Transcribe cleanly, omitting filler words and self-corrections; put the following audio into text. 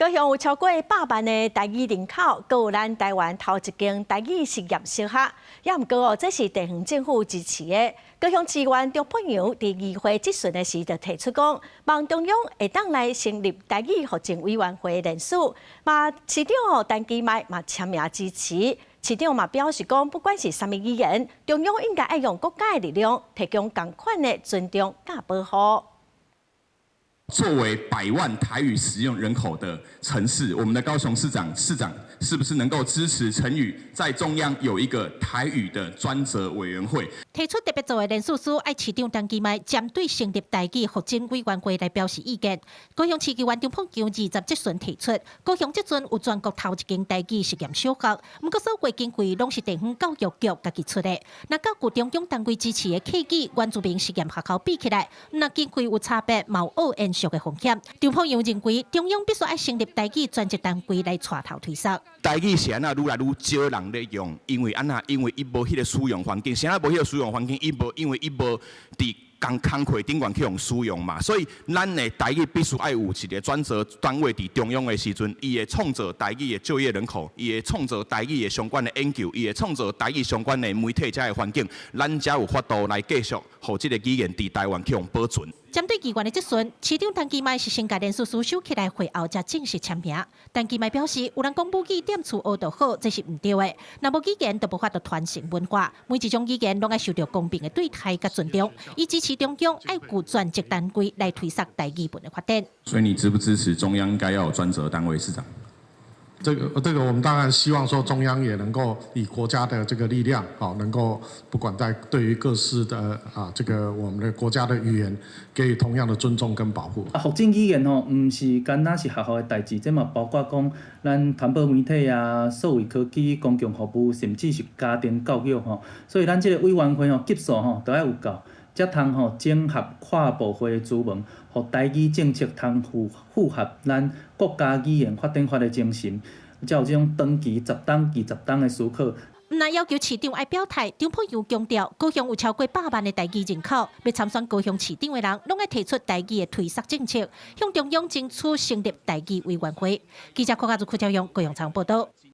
高雄有超過百萬的台語人口，閣有咱台灣頭一間台語實驗小學，也毋過哦，這是地方政府支持的。高雄市議員張鳳陽佇議會質詢的時就提出講，望中央會當來成立台語復振委員會聯署，嘛市長哦陳其邁嘛簽名支持。市長嘛表示講，不管是啥物語言，中央應該愛用國家的力量，提供仝款的尊重佮保護。作為百萬台語使用人口的城市，我們的高雄市長市長是不是能夠支持陳宇在中央有一個台語的專責委員會？提出特別做的連署書，愛市長陳其邁針對成立台語復振委員會來表示意見。高雄市議員張鳳強二十質詢提出，高雄這陣有全國頭一間台語實驗小學，毋過所有經費攏是地方教育局家己出的。若佮有中央單位支持的客語原住民實驗學校比起來，若經費有差別，嘛有延續的風險。張鳳陽認為，中央必須愛成立台語專責單位來帶頭推動。台語是按怎愈來愈少人咧用？因為按怎？因為伊無彼個使用環境，啥物無彼個使用環境？伊無，因為伊無佇仝工課頂懸去予使用嘛，所以咱的台語必須愛有一個專責單位佇中央的時陣，伊會創造台語的就業人口，伊會創造台語的相關的研究，伊會創造台語相關的媒體遮的環境，咱才有法度來繼續予這個語言佇台灣去予保存。針對議員的質詢，市長陳其邁是先共連署書收起來，會後才正式簽名。陳其邁表示，有人講母語踮厝學就好，這是毋對的。若無語言，就無法度傳承文化。每一種語言攏愛受著公平的對待佮尊重。伊支持中央愛有專責單位來推動台語文的發展。所以你支不支持中央應該要有專責單位？市長？這個，我們當然希望說中央也能夠以國家的這個力量，啊，能夠不管在對於各式的啊，這個我們的國家的語言，給予同樣的尊重跟保護。啊，復振語言吼，毋是干焦是學校的代誌，這嘛包括講咱傳播媒體啊、數位科技、公共服務，甚至是家庭教育吼。所以咱這個委員會吼級數吼都愛有夠，才通吼整合跨部會的資源，予台語政策通符合咱國家語言發展法的精神，才有這種長期十冬、二十冬的思考。毋但要求市長愛表態，張鳳陽強調，高雄有超過百萬的台語人口，欲參選高雄市長的人，攏愛提出台語的推捒政策，向中央爭取成立台語委員會。記者郭家如、柯超勇高雄場報道。